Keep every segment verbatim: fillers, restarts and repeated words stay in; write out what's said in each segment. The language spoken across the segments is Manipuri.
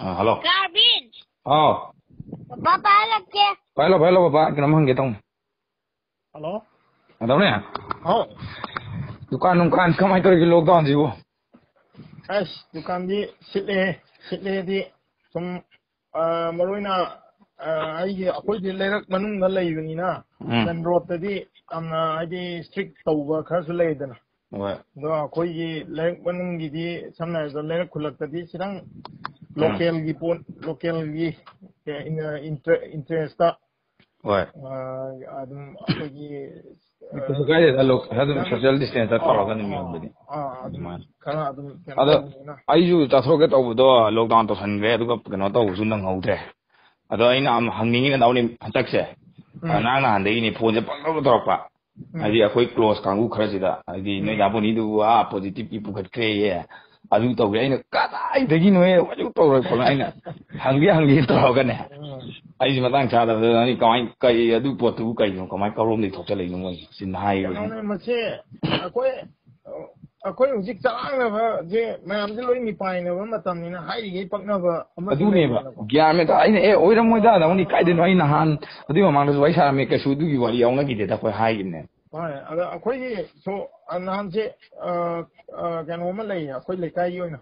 ꯑꯥ, ꯍꯜꯂꯣ꯫ ꯀꯥꯔꯕꯤꯟ! ꯍꯥꯎ꯫ ꯄꯄꯥ ꯄꯥꯏꯍꯜꯂꯛꯀꯦ꯫ ꯄꯥꯏꯍꯜꯂꯣ, ꯄꯥꯏꯍꯜꯂꯣ, ꯄꯄꯥ, ꯀꯩꯅꯣꯝ ꯍꯪꯒꯦ ꯇꯧꯅꯤ꯫ ꯍꯜꯂꯣ꯫ ꯀꯩꯗꯧꯅꯦ? ꯍꯥꯎ꯫ ꯗꯨꯀꯥꯟ ꯅꯨꯡꯀꯥꯟ ꯀꯃꯥꯏꯅ ꯇꯧꯔꯤꯒꯦ lockdown ꯁꯤꯕꯨ? ꯑꯁ, ꯗꯨꯀꯥꯟꯗꯤ ꯁꯤꯠꯂꯦ, ꯁꯤꯠꯂꯦꯗꯤ ꯁꯨꯝ, ꯑꯥ, ꯃꯔꯨ ꯑꯣꯏꯅ, ꯑꯥ, ꯑꯩꯒꯤ, ꯑꯩꯈꯣꯏꯗꯤ ꯂꯩꯔꯛ ꯃꯅꯨꯡꯗ ꯂꯩꯕꯅꯤꯅ, ꯎꯝ꯫ Main road ꯇꯗꯤ ꯌꯥꯝꯅ, ꯍꯥꯏꯗꯤ, strict ꯇꯧꯕ ꯈꯔꯁꯨ ꯂꯩꯗꯅ꯫ ꯍꯣꯏ꯫ ꯑꯗꯣ ꯑꯩꯈꯣꯏꯒꯤ ꯂꯩꯔꯛ ꯃꯅꯨꯡꯒꯤꯗꯤ, ꯁꯝꯅ ꯍꯥꯏꯔꯕꯗ, ꯂꯩꯔꯛ ꯈꯨꯜꯂꯛꯇꯗꯤ ꯈꯤꯇꯪ ꯎꯝ꯫ Local ꯒꯤ ꯄꯣꯠ, local ꯒꯤ, ꯑꯦ, ꯏꯟ-, ꯏꯟꯇꯔꯦ-, interest ꯇ, ꯍꯣꯏ꯫ ꯑ, ꯑꯗꯨꯝ ꯑꯩꯈꯣꯏꯒꯤ, ꯑ, ꯀꯩꯁꯨ ꯀꯥꯏꯗꯦꯗ, ꯂꯣ-, ꯑꯗꯨꯝ ꯈꯤꯇꯪ, social distance ꯇ ꯑ, ꯇꯧꯔꯒ ꯑꯗꯨꯝ ꯑ, ꯌꯣꯟꯕꯗꯤ꯫ ꯑ, ꯑꯗꯨꯝ ꯑꯗꯨꯃꯥꯏꯅ꯫ ꯈꯔ ꯑꯗꯨꯝ ꯀꯩꯅꯣ ꯑꯗꯣ ꯇꯧꯕꯅꯤꯅ꯫ ꯑꯩꯁꯨ ꯆꯠꯊꯣꯛꯀꯦ ꯇꯧꯕꯗꯣ lockdown ꯇꯧꯁꯟꯈ꯭ꯔꯦ, ꯑꯗꯨꯒ ꯀꯩꯅꯣ ꯇꯧꯕꯁꯨ ꯅꯪꯍꯧꯗ꯭ꯔꯦ꯫ ꯑꯗꯣ ꯑꯩꯅ ꯑꯃ ꯍꯪꯅꯤꯡꯉꯤ ꯅꯅꯥꯎꯅꯤ ꯍꯟꯗꯛꯁꯦ, ꯎꯝ꯫ ꯉꯔꯥꯡ ꯅꯍꯥꯟꯗꯒꯤꯅꯦ phone ꯁꯦ ꯄꯪꯇꯧꯗ ꯇꯧꯔꯛꯄ꯫ ꯎꯝ꯫ ꯍꯥꯏꯗꯤ ꯑꯩꯈꯣꯏ close ꯀꯥꯡꯕꯨ ꯈꯔꯁꯤꯗ, ꯍꯥꯏꯗꯤ ꯅꯣꯏ ꯎꯝ꯫ ꯗꯥ ꯕꯣꯅꯤꯗꯨꯕꯨ, ꯑꯥ, positive ꯀꯤ ꯄꯨꯈꯠꯈ꯭ꯔꯦꯌꯦ, ꯑꯗꯨ ꯇꯧꯈ꯭ꯔꯦ꯫ ꯑꯩꯅ ꯀꯗꯥꯏꯗꯒꯤꯅꯣꯍꯦ, ꯍꯧꯖꯤꯛ ꯇꯧꯔꯣꯏ ꯈꯣꯠꯂꯣꯏ꯫ ꯑꯩꯅ ꯍꯪꯒꯦ ꯍꯪꯒꯦ ꯇꯧꯔꯒꯅꯦ, ꯎꯝ꯫ ꯑꯩꯁꯦ ꯃꯇꯥꯡ ꯆꯥꯗꯕꯗ, ꯅꯪ ꯀꯃꯥꯏ, ꯀꯔꯤ, ꯑꯗꯨ ꯄꯣꯠꯇꯨꯕꯨ ꯀꯩꯅꯣ, ꯀꯃꯥꯏ, ꯀꯔꯣꯝꯗꯒꯤ ꯊꯣꯛꯆꯜꯂꯛꯏꯅꯣ ꯃꯣꯏ ꯁꯤꯅ ꯍꯥꯏꯌꯦꯕ꯫ ꯀꯩꯅꯣꯅꯦ, ꯃꯁꯤ ꯑꯩꯈꯣꯏ, ꯑꯩꯈꯣꯏ ꯍꯧꯖꯤꯛ ꯆꯔꯥꯡꯅꯕꯁꯦ ꯃꯌꯥꯝꯁꯦ ꯂꯣꯏ ꯃꯤꯄꯥꯏꯅꯕ ꯃꯇꯝꯅꯤꯅ ꯍꯥꯏꯔꯤꯉꯩ ꯄꯛꯅꯕ ꯑꯃꯁꯨ ꯑꯗꯨꯅꯦꯕ꯫ ꯂꯩꯗꯅꯀꯣ꯫ ꯒ꯭ꯌꯥꯟ ꯃꯦꯟ ꯇꯥ-, ꯑꯩꯅ, "ꯑꯦ, ꯑꯣꯏꯔꯝꯃꯣꯏꯗ, ꯅꯪꯗꯤ ꯀꯥꯏꯗꯩꯅꯣ?" ꯑꯩ ꯅꯍꯥꯟ ꯑꯗꯨꯏ ꯃꯃꯥꯡꯗꯁꯨ ꯋꯥꯔꯤ ꯁꯥꯔꯝꯃꯦ, ꯀꯩꯁꯨ ꯑꯗꯨꯒꯤ ꯋꯥꯔꯤ ꯌꯥꯎꯅꯈꯤꯗꯦꯗ ꯑꯩꯈꯣꯏ ꯍꯥꯏꯈꯤꯕꯅꯦ꯫ ꯍꯣꯏ, ꯑꯗ ꯑꯩꯈꯣꯏꯒꯤ ꯁꯣ-, ꯑ, ꯅꯍꯥꯟꯁꯦ, ꯑ, ꯑ, ꯀꯩꯅꯣ ꯑꯃ ꯂꯩꯌꯦ, ꯑꯩꯈꯣꯏ ꯂꯩꯀꯥꯏꯒꯤ ꯑꯣꯏꯅ꯫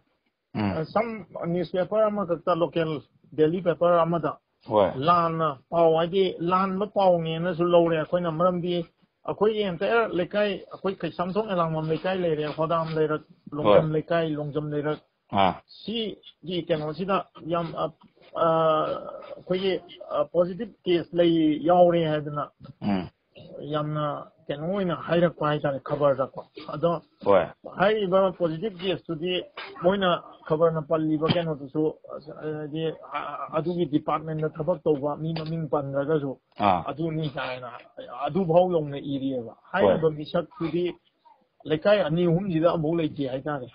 ꯎꯝ꯫ ꯑ, some newspaper ꯑꯃꯈꯛꯇ, local daily paper ꯑꯃꯗ ꯍꯣꯏ꯫ ꯂꯥꯟꯅ ꯄꯥꯎ, ꯍꯥꯏꯗꯤ ꯂꯥꯟꯕ ꯄꯥꯎꯅꯦꯅꯁꯨ ꯂꯧꯔꯦ ꯑꯩꯈꯣꯏꯅ, ꯃꯔꯝꯗꯤ ꯑꯩꯈꯣꯏꯒꯤ entire ꯂꯩꯀꯥꯏ, ꯑꯩꯈꯣꯏ ꯀꯩꯁꯥꯝꯊꯣꯡ ꯑꯦꯂꯥꯡꯕꯝ ꯂꯩꯀꯥꯏ ꯂꯩꯔꯦ, ꯍꯣꯗꯥꯝ ꯂꯩꯔꯛ, ꯂꯣꯡꯖꯝ ꯍꯣꯏ꯫ ꯂꯩꯀꯥꯏ, ꯂꯣꯡꯖꯝ ꯂꯩꯔꯛ, ꯑꯥ꯫ ꯁꯤꯒꯤ ꯀꯩꯅꯣꯁꯤꯗ ꯌꯥꯝ, ꯑ, ꯑ, ꯑꯩꯈꯣꯏꯒꯤ, ꯑ, positive case ꯂꯩ, ꯌꯥꯎꯔꯦ ꯍꯥꯏꯗꯅ ꯎꯝ꯫ ꯌꯥꯝꯅ ꯀꯩꯅꯣ ꯑꯣꯏꯅ ꯍꯥꯏꯔꯛꯄ ꯍꯥꯏꯇꯥꯔꯦ, ꯈꯕꯔꯗꯀꯣ꯫ ꯑꯗꯣ ꯍꯣꯏ꯫ ꯍꯥꯏꯔꯤꯕ positive case ꯇꯨꯗꯤ ꯃꯣꯏꯅ ꯈꯕꯔꯅ ꯄꯜꯂꯤꯕ ꯀꯩꯅꯣꯗꯨꯁꯨ, ꯑ, ꯍꯥꯏꯗꯤ, ꯑ, ꯑꯗꯨꯒꯤ department ꯇ ꯊꯕꯛ ꯇꯧꯕ ꯃꯤ ꯃꯃꯤꯡ ꯄꯟꯗ꯭ꯔꯒꯁꯨ ꯑꯥ꯫ ꯑꯗꯨꯅꯤ ꯀꯥꯏꯅ ꯑꯗꯨꯐꯥꯎ ꯌꯧꯅ ꯏꯔꯤꯑꯕ꯫ ꯍꯣꯏ꯫ ꯍꯥꯏꯔꯤꯕ ꯃꯤꯁꯛꯇꯨꯗꯤ ꯂꯩꯀꯥꯏ ꯑꯅꯤ ꯑꯍꯨꯝꯁꯤꯗ ꯑꯃꯐꯥꯎ ꯂꯩꯇꯦ ꯍꯥꯏꯇꯥꯔꯦ꯫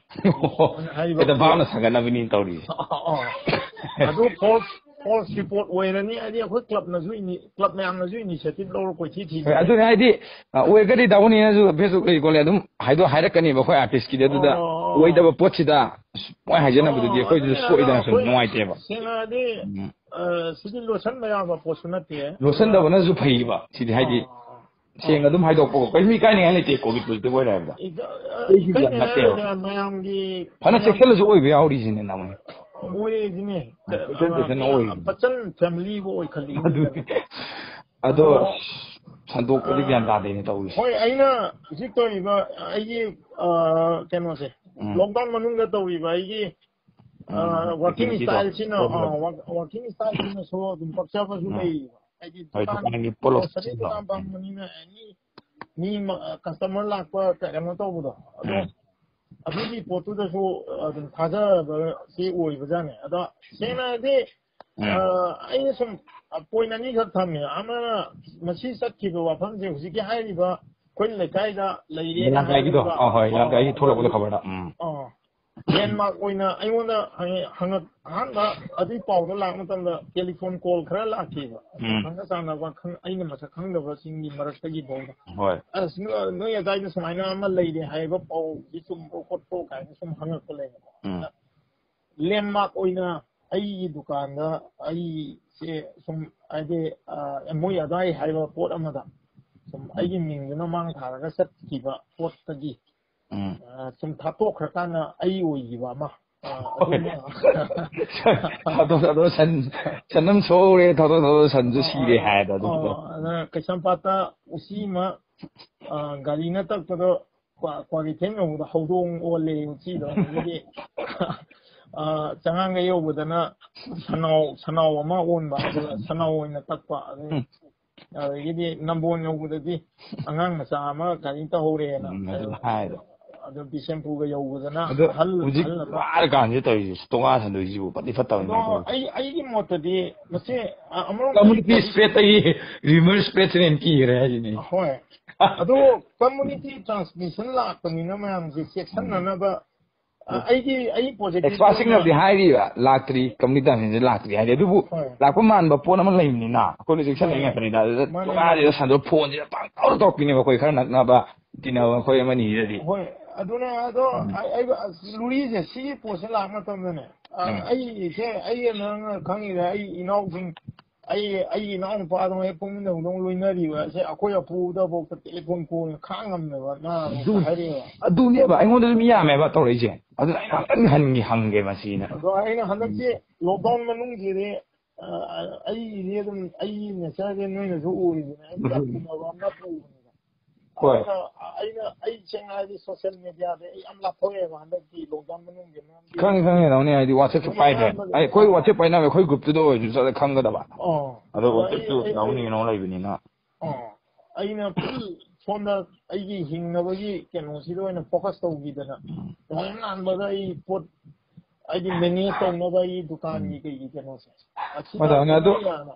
ꯍꯥꯏꯔꯤꯕ ꯍꯦꯛꯇ ꯚꯥꯞꯅ ꯁꯥꯒꯠꯅꯕꯅꯤ ꯇꯧꯔꯤꯁꯦ꯫ ꯑ, ꯑ, ꯑ꯫ ꯑꯗꯨ false, ꯐꯣꯜꯁ ꯔꯤꯄꯣꯔꯠ ꯑꯣꯏꯔꯅꯤ꯫ ꯍꯥꯏꯗꯤ ꯑꯩꯈꯣꯏ ꯀ꯭ꯂꯕꯅꯁꯨ ꯏꯅꯤ-, ꯀ꯭ꯂꯕ ꯃꯌꯥꯝꯅꯁꯨ ꯏꯅꯤꯁꯤꯌꯦꯇꯤꯚ ꯂꯧꯔ ꯀꯣꯏꯊꯤ ꯊꯤꯕ ꯍꯣꯏ, ꯑꯗꯨꯅꯦ ꯍꯥꯏꯗꯤ, ꯑ, ꯑꯣꯏꯔꯒꯗꯤ ꯗꯥꯕꯨꯅꯤꯅꯁꯨ Facebook ꯂꯩ ꯈꯣꯠꯂꯦ ꯑꯗꯨꯝ ꯍꯥꯏꯗꯣ-, ꯍꯥꯏꯔꯛꯀꯅꯦꯕ ꯑꯩꯈꯣꯏ ꯑꯥꯔꯇꯤꯁꯀꯤꯗꯤ꯫ ꯑꯗꯨꯗ ꯑꯣ꯫ ꯑꯣꯏꯗꯕ ꯄꯣꯠꯁꯤꯗ ꯑꯁ ꯄꯣꯏ ꯍꯥꯏꯖꯅꯕꯗꯨꯗꯤ ꯑꯣ, ꯑꯩꯈꯣꯏꯗꯁꯨ ꯑꯗꯨꯅꯦ, ꯁꯣꯏꯗꯅ ꯑꯗꯣ ꯁꯨꯝ ꯑꯩꯈꯣꯏ ꯅꯨꯡꯉꯥꯏꯇꯦꯕ꯫ ꯁꯦꯡꯅ ꯍꯥꯏꯔꯗꯤ, ꯎꯝ꯫ ꯑ, ꯁꯤꯗꯤ ꯂꯣꯠꯁꯟꯕ ꯌꯥꯕ ꯄꯣꯠꯁꯨ ꯅꯠꯇꯦ꯫ ꯂꯣꯠꯁꯟꯗꯕꯅꯁꯨ ꯐꯩꯌꯦꯕ ꯁꯤꯗꯤ, ꯍꯥꯏꯗꯤ ꯑꯣ, ꯑꯣ, ꯁꯦꯡꯅ ꯑꯗꯨꯝ ꯍꯥꯏꯗꯣꯛꯄꯀꯣ, ꯀꯩꯁꯨ ꯏꯀꯥꯏꯅꯤꯡꯉꯥꯏ ꯂꯩꯇꯦ ꯀꯣꯚꯤꯗ ꯄꯣꯖꯤꯇꯤꯚ ꯑꯣꯏꯔꯦ ꯍꯥꯏꯕꯗ꯫ ꯏꯀ-, ꯑ, ꯑꯩꯒꯤ ꯌꯥꯝ ꯏꯀꯥꯏꯅꯤꯡꯉꯥꯏ ꯅꯠꯇꯦꯕ꯫ ꯂꯩꯇꯦ, ꯃꯌꯥꯝꯒꯤ ꯐꯅ ꯃꯌꯥꯝ ꯆꯦꯛꯁꯤꯜꯂꯁꯨ ꯑꯣꯏꯕ ꯌꯥꯎꯔꯤꯁꯤꯅꯦ ꯅꯃꯣꯏ꯫ ꯑꯣꯏꯔꯤꯁꯤꯅꯦ꯫ ꯆꯦꯛꯁꯤꯟ ꯆꯦꯛꯁꯤꯟꯅ ꯑꯣꯏꯔꯤꯁꯤꯅꯦ꯫ ꯐꯖꯅ ꯐꯦꯃꯤꯂꯤꯕꯨ ꯑꯣꯏꯈꯠꯂꯛꯏ꯫ ꯑꯗꯨꯅꯤ꯫ ꯑꯗꯣ ꯑꯗꯣ, ꯁꯟꯗꯣꯛꯄꯗꯤ ꯒ꯭ꯌꯥꯟ ꯇꯥꯗꯦꯅꯦ ꯇꯧꯔꯤꯁꯦ꯫ ꯍꯣꯏ, ꯑꯩꯅ ꯍꯧꯖꯤꯛ ꯇꯧꯔꯤꯕ ꯑꯩꯒꯤ, ꯑ, ꯀꯩꯅꯣꯁꯦ, ꯎꯝ꯫ ꯂꯣꯛꯗꯥꯎꯟ ꯃꯅꯨꯡꯗ ꯇꯧꯔꯤꯕ ꯑꯩꯒꯤ, ꯑ, ꯎꯝ, ꯋꯥꯔꯀꯤꯡ activity ꯗꯣ꯫ ꯁ꯭ꯇꯥꯏꯜꯁꯤꯅ, ꯍꯣꯏ, ꯍꯣꯏ꯫ ꯑ, ꯋꯥꯔ-, ꯋꯥꯔꯀꯤꯡ ꯁ꯭ꯇꯥꯏꯜꯁꯤꯅꯁꯨ ꯑꯗꯨꯝ ꯄꯛꯆꯕꯁꯨ ꯎꯝ꯫ ꯂꯩꯌꯦꯕ꯫ ꯍꯥꯏꯗꯤ ꯍꯣꯏ, ꯗꯨꯀꯥꯟ, ꯗꯨꯀꯥꯟꯒꯤ ꯄꯣꯠꯂꯣꯏ ꯒ꯭ꯔꯣꯁꯔꯤ ꯁꯤꯖꯤꯟꯅꯕ꯫ ꯗꯨꯀꯥꯟ ꯐꯝꯕꯅꯤꯅ ꯑꯦꯅꯤ ꯃꯤ ꯃ-, ꯀꯁꯇꯃꯔ ꯂꯥꯛꯄ ꯀꯩꯅꯣ ꯇꯧꯕꯗꯣ, ꯑꯗꯣ ꯎꯝ꯫ ꯑꯗꯨꯒꯤ ꯄꯣꯠꯇꯨꯗꯁꯨ ꯑꯗꯨꯝ ꯊꯥꯖꯕꯁꯤ ꯑꯣꯏꯕꯖꯥꯠꯅꯤ꯫ ꯑꯗꯣ ꯁꯦꯡꯅ ꯍꯥꯏꯔꯗꯤ, ꯎꯝ꯫ ꯑ, ꯑꯩꯅ ꯁꯨꯝ ꯄꯣꯏꯟ ꯑꯅꯤꯈꯛ ꯊꯝꯃꯦ꯫ ꯑꯃꯅ ꯃꯁꯤ ꯆꯠꯈꯤꯕ ꯋꯥꯐꯝꯁꯦ ꯍꯧꯖꯤꯛꯀꯤ ꯍꯥꯏꯔꯤꯕ ꯑꯩꯈꯣꯏ ꯂꯩꯀꯥꯏꯗ ꯂꯩꯔꯦꯅ ꯂꯪꯀꯥꯏꯒꯤꯗꯣ, ꯍꯥꯏꯔꯤꯕ, ꯑ, ꯍꯣꯏ, ꯑ, ꯂꯪꯀꯥꯏꯒꯤ ꯊꯣꯛꯂꯛꯄꯗꯣ ꯂꯩ-, ꯈꯕꯔꯗ꯫ ꯎꯝ꯫ ꯑ, ꯂꯦꯟꯃꯥꯔꯛ ꯑꯣꯏꯅ ꯑꯩꯉꯣꯟꯗ ꯍꯪꯉꯦ-, ꯍꯪꯉꯛ-, ꯑꯍꯥꯟꯕ ꯑꯗꯨꯒꯤ ꯄꯥꯎꯗꯣ ꯂꯥꯛꯄ ꯃꯇꯝꯗ ꯇꯦꯂꯤꯐꯣꯟ ꯀꯣꯜ ꯈꯔ ꯂꯥꯛꯈꯤꯕ꯫ ꯎꯝ꯫ ꯈꯪꯅ ꯆꯥꯟꯅꯕ, ꯈꯪ-, ꯑꯩꯅ ꯃꯁꯛ ꯈꯪꯗꯕꯁꯤꯡꯒꯤ ꯃꯔꯛꯇꯒꯤ ꯐꯥꯎꯕ꯫ ꯍꯣꯏ꯫ "ꯑꯁ, ꯅꯣ-, ꯅꯣꯏ ꯑꯗꯥꯏꯗ ꯁꯨꯃꯥꯏꯅ ꯑꯃ ꯂꯩꯔꯦ ꯍꯥꯏꯕ ꯄꯥꯎꯁꯤ ꯆꯨꯝꯕ꯭ꯔꯣ ꯈꯣꯠꯄ꯭ꯔꯣ?" ꯀꯥꯏꯅ ꯁꯨꯝ ꯍꯪꯉꯛꯄ ꯂꯩꯌꯦꯕ꯫ ꯎꯝ꯫ ꯂꯦꯟꯃꯥꯔꯛ ꯑꯣꯏꯅ ꯑꯩꯒꯤ ꯗꯨꯀꯥꯟꯗ ꯑꯩꯁꯦ ꯁꯨꯝ ꯍꯥꯏꯗꯤ, ꯑ, ꯃꯣꯏ ꯑꯗꯥꯏ ꯍꯥꯏꯕ ꯄꯣꯠ ꯑꯃꯗ ꯁꯨꯝ ꯑꯩꯒꯤ ꯃꯤꯡꯗꯨꯅ ꯃꯥꯡ ꯊꯥꯔꯒ ꯆꯠꯈꯤꯕ ꯄꯣꯠꯇꯒꯤ, ꯎꯝ꯫ ꯑ, ꯁꯨꯝ ꯊꯥꯞꯇꯣꯛꯈ꯭ꯔꯀꯥꯟꯗ ꯑꯩ ꯑꯣꯏꯈꯤꯕ ꯑꯃ꯫ ꯑ, ꯍꯣꯏ꯫ ꯑꯗꯨꯃ ꯊꯥꯗꯣꯛ ꯊꯥꯗꯣꯛ ꯁꯟ, ꯁꯟ ꯑꯃ ꯁꯣꯛꯍꯧꯔꯦ, ꯊꯥꯗꯣꯛ ꯊꯥꯗꯣꯛ ꯁꯟꯁꯨ ꯁꯤꯔꯦ ꯍꯥꯏꯗꯣ ꯑꯗꯨꯗꯣ꯫ ꯑ, ꯑꯗ ꯀꯩꯁꯥꯝꯄꯥꯠꯇ ꯎꯆꯤ ꯑꯃ, ꯑ, ꯒꯥꯔꯤꯅ ꯇꯛꯄꯗꯣ ꯀ꯭ꯋꯥ-, ꯀ꯭ꯋꯥꯀꯩꯊꯦꯜ ꯌꯧꯕꯗ ꯍꯧꯗꯣꯡ ꯑꯣꯜꯂꯦ ꯎꯆꯤꯗꯣ꯫ ꯑꯗꯒꯤꯗꯤ, ꯑ, ꯆꯉꯥꯡꯒ ꯌꯧꯕꯗꯅ ꯁꯅꯥꯎ, ꯁꯅꯥꯎ ꯑꯃ ꯑꯣꯟꯕ, ꯑꯗꯨꯒ ꯁꯅꯥꯎ ꯑꯣꯏꯅ ꯇꯛꯄ꯫ ꯑꯗꯩ, ꯑꯗꯒꯤꯗꯤ ꯅꯝꯕꯣꯜ ꯌꯧꯕꯗꯗꯤ ꯑꯉꯥꯡ ꯃꯆꯥ ꯑꯃ ꯒꯥꯔꯤ ꯇꯧꯍꯧꯔꯦꯅ꯫ ꯎꯝ, ꯑꯗꯨ ꯍꯥꯏꯗꯣ꯫ ꯑꯗꯨ ꯕꯤꯁꯦꯝꯄꯨꯔꯒ ꯌꯧꯕꯗꯅ ꯑꯗꯣ ꯑꯍꯜ, ꯍꯧꯖꯤꯛ ꯑꯍꯜ ꯑꯃ꯫ ꯋꯥꯔꯀꯥꯟꯁꯤꯗ ꯇꯧꯔꯤꯁꯦ, ꯇꯣꯉꯥꯟ ꯁꯟꯗꯣꯏꯁꯤꯕꯨ ꯐꯗꯤ ꯐꯠꯇꯕꯅꯤ ꯑꯗꯣ ꯃꯥꯏ ꯇꯧꯔꯤꯁꯦ꯫ ꯑꯩ, ꯑꯩꯒꯤ ꯃꯣꯠꯇꯗꯤ ꯃꯁꯤ, ꯑ, ꯑꯃꯔꯣꯝꯗ ꯀꯝꯃꯨꯅꯤꯇꯤ ꯁ꯭ꯄ꯭ꯔꯦꯗꯇꯒꯤ ꯔꯤꯃꯔ ꯁ꯭ꯄ꯭ꯔꯦꯗꯁꯤꯅ ꯍꯦꯟꯅ ꯀꯤꯈ꯭ꯔꯦ ꯍꯥꯏꯁꯤꯅꯦ꯫ ꯍꯣꯏ꯫ ꯑꯗꯣ ꯀꯝꯃꯨꯅꯤꯇꯤ ꯇ꯭ꯔꯥꯟꯁꯃꯤꯁꯟ ꯂꯥꯛꯄꯅꯤꯅ ꯃꯌꯥꯝꯁꯦ ꯆꯦꯛꯁꯤꯟꯅꯅꯕ ꯑ, ꯑꯩꯒꯤ ꯑꯩ ꯄꯣꯖꯤꯇꯤꯚ ꯑꯦꯛꯁꯄꯥꯔꯠꯁꯤꯡꯅꯗꯤ ꯍꯥꯏꯔꯤꯕ, ꯂꯥꯛꯇ꯭ꯔꯤ, ꯀꯝꯄꯅꯤ ꯇꯥꯃꯤꯟꯁꯦ ꯂꯥꯛꯇ꯭ꯔꯤ ꯍꯥꯏꯔꯤ꯫ ꯑꯗꯨꯕꯨ ꯍꯣꯏ꯫ ꯂꯥꯛꯄ ꯃꯥꯟꯕ ꯄꯣꯠ ꯑꯃ ꯂꯩꯕꯅꯤꯅ ꯑꯩꯈꯣꯏꯅ ꯆꯦꯛꯁꯟꯅ ꯍꯣꯏ꯫ ꯉꯥꯛꯇꯅꯤꯗ꯫ ꯑꯗꯨꯗ ꯃꯥꯅꯦ, ꯇꯣꯉꯥꯜꯂꯤꯕ ꯁꯟꯗꯣ ꯐꯣꯟꯁꯤꯗ ꯄꯪꯇꯧ ꯇꯧꯔꯛꯄꯤꯅꯦꯕ ꯑꯩꯈꯣꯏ ꯈꯔ ꯅꯛꯅꯕ ꯇꯤꯟꯅꯕ ꯑꯩꯈꯣꯏ ꯑꯃꯅꯤꯁꯤꯗꯗꯤ꯫ ꯍꯣꯏ꯫ ꯑꯗꯨꯅꯦ ꯑꯗꯣ ꯑꯩ ꯑꯩ ꯂꯨꯔꯤꯁꯦ ꯁꯤꯒꯤ ꯄꯣꯠꯁꯦ ꯂꯥꯛꯄ ꯃꯇꯝꯗꯅꯦ, ꯑ, ꯎꯝ꯫ ꯑꯩꯁꯦ ꯑꯩ ꯅꯪꯅ ꯈꯪꯉꯤꯗ, ꯑꯩ ꯏꯅꯥꯎꯁꯤꯡ, ꯑꯩ ꯑꯩꯒꯤ ꯏꯅꯥꯎ ꯅꯨꯄꯥꯗꯧꯅ ꯍꯦꯛ ꯄꯣꯛꯃꯤꯟꯅꯕꯗꯧꯅ ꯂꯣꯏꯅꯔꯤꯕ ꯑꯁꯦ ꯑꯩꯈꯣꯏ ꯑꯄꯨꯗ ꯐꯥꯎꯗ ꯇꯦꯂꯤꯐꯣꯟ ꯀꯣꯜ ꯈꯥꯡꯉꯝꯅꯦꯕ ꯅꯥꯕ ꯑꯗꯨ- ꯍꯥꯏꯔꯛꯑꯦꯕ꯫ ꯑꯗꯨꯅꯦꯕ ꯑꯩꯉꯣꯟꯗꯁꯨ ꯃꯤ ꯌꯥꯝꯃꯦꯕ ꯇꯧꯔꯛꯏꯁꯦ꯫ ꯑꯗꯨꯅ ꯑꯩꯅ ꯍꯟꯒꯦ ꯍꯪꯒꯦ ꯃꯁꯤꯅ꯫ ꯑꯗꯣ ꯑꯩꯅ ꯍꯟꯗꯛꯀꯤ ꯂꯣꯛꯗꯥꯎꯟ ꯃꯅꯨꯡꯁꯤꯗꯤ, ꯑ, ꯑꯩꯒꯤꯗꯤ ꯑꯗꯨꯝ ꯑꯩꯒꯤ ꯅꯦꯆꯔꯁꯦ ꯅꯣꯏꯅꯁꯨ ꯎꯔꯤꯗꯅ, ꯑꯩ ꯌꯥꯝ ꯇꯤꯟꯅꯕ ꯑꯃ ꯄꯨꯕꯅꯤꯗ꯫ ꯍꯣꯏ꯫ ꯑꯗꯨꯅ ꯑꯩꯅ ꯑꯩ ꯁꯦꯡꯅ ꯍꯥꯏꯔꯗꯤ ꯁꯣꯁꯤꯌꯦꯜ ꯃꯦꯗꯤꯌꯥꯗ ꯑꯩ ꯌꯥꯝ ꯂꯥꯞꯊꯣꯛꯑꯦꯕ ꯍꯟꯗꯛꯀꯤ ꯂꯣꯛꯗꯥꯎꯟ ꯃꯅꯨꯡꯁꯤ, ꯃꯔꯝꯗꯤ ꯈꯪꯉꯦ ꯈꯪꯉꯦ ꯅꯥꯎꯅꯤ, ꯍꯥꯏꯗꯤ ꯋꯥꯆꯦꯞꯁꯨ ꯄꯥꯏꯗ꯭ꯔꯦ꯫ ꯑꯩ ꯑꯩꯈꯣꯏ ꯋꯥꯆꯦꯞ ꯄꯥꯏꯅꯕ ꯑꯩꯈꯣꯏ ꯒ꯭ꯔꯨꯞꯇꯨꯗ ꯑꯣꯏꯔꯁꯨ ꯆꯠꯂ ꯈꯪꯒꯗꯕ꯫ ꯑꯣ꯫ ꯑꯗꯣ ꯑꯩ- ꯋꯥꯆꯦꯞꯇꯨ ꯑꯩ- ꯅꯥꯎꯅꯤ ꯑꯩ- ꯅꯥꯎ ꯂꯩꯕꯅꯤꯅ꯫ ꯑꯣ꯫ ꯑꯩꯅ ꯐꯨꯜ ꯁꯣꯝꯗ ꯑꯩꯒꯤ ꯍꯤꯡꯅꯕꯒꯤ ꯀꯩꯅꯣꯁꯤꯗ ꯑꯣꯏꯅ ꯐꯣꯀꯁ ꯇꯧꯈꯤꯗꯅ, ꯅꯣꯡꯉꯥꯟꯕꯗ ꯑꯩ ꯄꯣꯠ ꯍꯥꯏꯗꯤ ꯃꯦꯅꯦꯖ ꯇꯧꯅꯕ ꯑꯩ ꯗꯨꯀꯥꯟꯒꯤ ꯀꯩꯒꯤ ꯀꯩꯅꯣꯁꯦ꯫ ꯑꯁꯤꯗ ꯍꯣꯏ, ꯇꯥꯃꯣꯅꯦ, ꯑꯗꯨ- ꯑꯩꯅ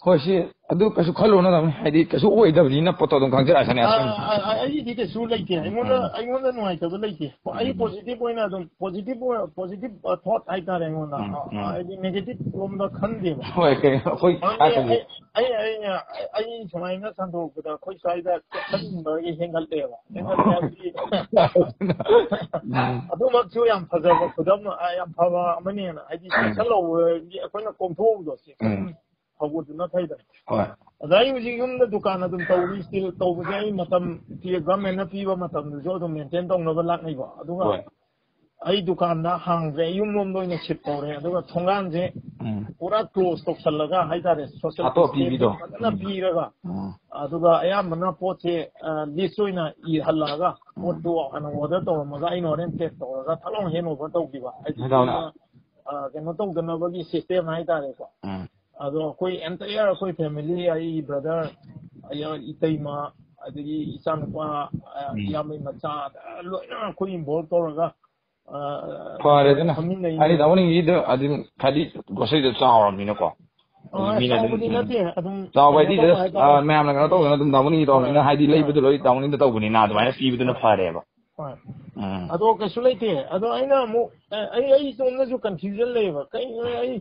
ꯍꯣꯏ, ꯁꯤ ꯑꯗꯨ ꯀꯩꯁꯨ ꯈꯜꯂꯨꯅꯨ ꯇꯥꯃꯣꯅꯦ, ꯍꯥꯏꯗꯤ ꯀꯩꯁꯨ ꯑꯣꯏꯗꯕꯅꯤꯅ ꯄꯣꯠꯇꯣ ꯑꯗꯨꯝ ꯈꯪꯖꯔꯛꯑꯁꯅꯤ꯫ ꯑ, ꯑ, ꯑꯩꯒꯤꯗꯤ ꯀꯩꯁꯨ ꯂꯩꯇꯦ꯫ ꯑꯩꯉꯣꯟꯗ ꯎꯝ꯫ ꯑꯩꯉꯣꯟꯗ ꯅꯨꯡꯉꯥꯏꯇꯕ ꯂꯩꯇꯦ꯫ ꯑꯩ ꯎꯝ꯫ ꯄꯣꯖꯤꯇꯤꯚ ꯑꯣꯏꯅ ꯑꯗꯨꯝ ꯄꯣꯖꯤꯇꯤꯚ ꯊꯣꯠ ꯍꯥꯏꯇꯥꯔꯦ ꯑꯩꯉꯣꯟꯗ꯫ ꯎꯝ, ꯑ, ꯎꯝ꯫ ꯍꯥꯏꯗꯤ ꯅꯦꯒꯦꯇꯤꯚ ꯂꯣꯝꯗ ꯈꯟꯗꯦꯕ꯫ ꯍꯣꯏ, ꯀꯩꯅꯣ ꯑꯩꯈꯣꯏ ꯃꯔꯝꯗꯤ ꯍꯥꯏꯔꯛꯀꯅꯤ꯫ ꯑꯩ ꯑꯩ ꯑꯩ ꯑꯩ ꯑꯩ ꯁꯨꯃꯥꯏꯅ ꯁꯟꯗꯣꯛꯄꯗ ꯑꯩꯈꯣꯏ ꯁ꯭ꯋꯥꯏꯗ ꯆꯦꯛꯁꯤꯟꯕꯒꯤ ꯍꯦꯟꯒꯠꯂꯦꯕ꯫ ꯍꯦꯟꯒꯠꯂꯦ ꯍꯥꯏꯕꯗꯤ ꯎꯝ꯫ ꯑꯗꯨꯃꯛꯁꯨ ꯌꯥꯝ ꯐꯖꯕ ꯈꯨꯗꯝ, ꯑ, ꯌꯥꯝ ꯐꯕ ꯑꯃꯅꯦꯅ, ꯍꯥꯏꯗꯤ ꯎꯝ꯫ ꯆꯦꯛꯁꯤꯜꯍꯧꯕꯒꯤ ꯑꯩꯈꯣꯏꯅ ꯀꯣꯝꯊꯣꯛꯍꯧꯕꯗꯣ, ꯆꯦꯛꯁꯤꯟ ꯎꯝ꯫ ꯍꯧꯕꯗꯨꯅ ꯐꯩꯗꯅ꯫ ꯍꯣꯏ꯫ ꯑꯗ ꯑꯩ ꯍꯧꯖꯤꯛ ꯌꯨꯝꯗ ꯗꯨꯀꯥꯟ ꯑꯗꯨꯝ ꯇꯧꯔꯤ, ꯁ꯭ꯇꯤꯜ ꯇꯧꯕꯁꯦ ꯑꯩ ꯃꯇꯝ ꯄꯤ-, ꯒꯚꯔꯟꯃꯦꯟꯠꯅ ꯄꯤꯕ ꯃꯇꯝꯗꯨꯁꯨ ꯑꯗꯨꯝ ꯃꯦꯟꯇꯦꯟ ꯇꯧꯅꯕ ꯂꯥꯛꯅꯩꯀꯣ꯫ ꯑꯗꯨꯒ ꯍꯣꯏ꯫ ꯑꯩ ꯗꯨꯀꯥꯟꯗ ꯍꯥꯡꯗ꯭ꯔꯦ, ꯑꯩ ꯌꯨꯝ ꯂꯣꯝꯗ ꯑꯣꯏꯅ ꯁꯤꯐ ꯇꯧꯔꯦ꯫ ꯑꯗꯨꯒ ꯊꯣꯡꯒꯥꯟꯁꯦ ꯎꯝ꯫ ꯄꯨꯔꯥ ꯀ꯭ꯂꯣꯖ ꯇꯧꯁꯜꯂꯒ ꯍꯥꯏꯇꯥꯔꯦ, ꯁꯣꯁꯤꯌꯦꯜ ꯍꯥꯠꯇꯣꯛ ꯗꯤꯁꯇꯦꯟꯁ ꯄꯤꯕꯤꯗꯣ꯫ ꯐꯖꯅ ꯎꯝ꯫ ꯄꯤꯔꯒ, ꯎꯝ꯫ ꯑꯗꯨꯒ ꯑꯌꯥꯝꯕꯅ ꯄꯣꯠꯁꯦ, ꯑ, ꯂꯤꯁ ꯑꯣꯏꯅ ꯏꯍꯜꯂꯛꯑꯒ, ꯄꯣꯠꯇꯨ ꯍꯥꯟꯅ ꯑꯣꯔꯗꯔ ꯇꯧꯔꯝꯃꯒ ꯑꯩꯅ ꯍꯣꯔꯦꯟ ꯄꯦꯛ ꯇꯧꯔꯒ ꯊꯠ ꯂꯥꯎꯅ ꯍꯦꯟ ꯑꯣꯚꯔ ꯇꯧꯈꯤꯕ꯫ ꯍꯥꯏꯗꯤ, ꯍꯦꯟ ꯑꯣꯚꯔ꯫ ꯑ, ꯀꯩꯅꯣ ꯇꯧꯗꯅꯕꯒꯤ ꯁꯤꯁꯇꯦꯝ ꯍꯥꯏꯇꯥꯔꯦꯀꯣ꯫ ꯎꯝ꯫ ꯑꯗꯣ ꯑꯩꯈꯣꯏ ꯑꯦꯟꯇꯌꯔ ꯑꯩꯈꯣꯏ ꯐꯦꯃꯤꯂꯤ, ꯑꯩ ꯕ꯭ꯔꯗꯔ, ꯑꯩ ꯏꯇꯩꯃ, ꯑꯗꯒꯤ ꯏꯆꯥꯅꯨꯄꯥ, ꯑ, ꯎꯝ꯫ ꯏꯌꯥꯝꯕꯩ ꯃꯆꯥ, ꯑ, ꯂꯣꯏꯅ ꯑꯩꯈꯣꯏ ꯏꯟꯚꯣꯜꯕ ꯇꯧꯔꯒ, ꯑ, ꯐꯔꯦꯗꯅ꯫ ꯐꯝꯃꯤꯟꯅꯩ꯫ ꯍꯥꯏꯗꯤ ꯇꯥꯃꯣꯅꯤꯒꯤꯗ ꯑꯗꯨꯝ ꯍꯥꯏꯗꯤ ꯒ꯭ꯔꯣꯁꯔꯤꯗꯣ ꯆꯥꯎꯔꯕꯅꯤꯅꯀꯣ꯫ ꯑ, ꯃꯤꯅ ꯑꯗꯨꯝ, ꯆꯥꯎꯕꯗꯤ ꯎꯝ꯫ ꯅꯠꯇꯦ, ꯑꯗꯨꯝ ꯆꯥꯎꯕ ꯍꯥꯏꯗꯤ ꯀꯩꯅꯣ ꯇꯧꯕ just, ꯍꯥꯏꯇꯥꯔꯦ꯫ ꯑ, ꯃꯌꯥꯝꯅ ꯀꯩꯅꯣ ꯇꯧꯗꯅ ꯑꯗꯨꯝ ꯇꯥꯃꯣꯅꯤꯒꯤ ꯇꯧꯕꯅꯤꯅ, ꯍꯣꯏ꯫ ꯍꯥꯏꯗꯤ ꯂꯩꯕꯗꯣ ꯍꯣꯏ꯫ ꯂꯣꯏ ꯇꯥꯃꯣꯅꯤꯗ ꯇꯧꯕꯅꯤꯅ ꯑꯗꯨꯃꯥꯏꯅ ꯄꯤꯕꯗꯨꯅ ꯍꯣꯏ꯫ ꯐꯔꯦꯕ꯫ ꯍꯣꯏ꯫ ꯎꯝ꯫ ꯑꯗꯣ ꯀꯩꯁꯨ ꯂꯩꯇꯦ꯫ ꯑꯗꯣ ꯑꯩꯅ ꯑꯃꯨꯛ ꯑꯦ, ꯑꯩ ꯑꯩ ꯁꯣꯝꯗꯁꯨ ꯀꯟꯐ꯭ꯌꯨꯖꯟ ꯂꯩꯌꯦꯕ꯫ ꯀꯩꯅꯣ ꯑꯩ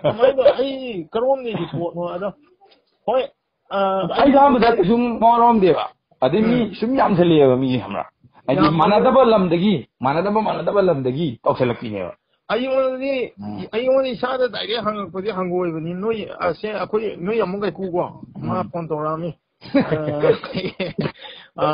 ꯀꯃꯥꯏꯅ ꯑꯩ ꯀꯔꯣꯝꯗꯒꯤ ꯄꯣꯠꯅꯣ? ꯑꯗꯣ ꯍꯣꯏ꯫ ꯑ, ꯑꯩ ꯑꯍꯥꯟꯕꯗ ꯀꯩꯁꯨꯝ ꯃꯋꯥ ꯂꯧꯔꯝꯗꯦꯕ꯫ ꯑꯗꯩ ꯃꯤ ꯎꯝ꯫ ꯁꯨꯝ ꯌꯥꯝꯁꯜꯂꯛꯑꯦꯕ, ꯃꯤ, ꯈꯪꯕ꯭ꯔꯥ? ꯍꯥꯏꯗꯤ ꯌꯥꯝ- ꯃꯥꯟꯅꯗꯕ ꯂꯝꯗꯒꯤ, ꯃꯥꯟꯅꯗꯕ ꯃꯥꯟꯅꯗꯕ ꯂꯝꯗꯒꯤ ꯇꯧꯁꯜꯂꯛꯄꯤꯅꯦꯕ꯫ ꯑꯩꯉꯣꯟꯗꯗꯤ ꯎꯝ꯫ ꯑꯩꯉꯣꯟꯗ ꯏꯁꯥꯗ ꯗꯥꯏꯔꯦꯛ ꯍꯪꯉꯛꯄꯗꯤ ꯍꯪꯒꯣꯏꯕꯅꯤ꯫ ꯅꯣꯏ ꯑꯁꯦ ꯑꯩꯈꯣꯏ ꯅꯣꯏ ꯑꯃꯨꯛ ꯀꯩꯀꯨꯀꯣ ꯃꯥ ꯎꯝ꯫ ꯐꯣꯟ ꯇꯧꯔꯛꯑꯝꯃꯤ꯫ ꯑ, ꯑ,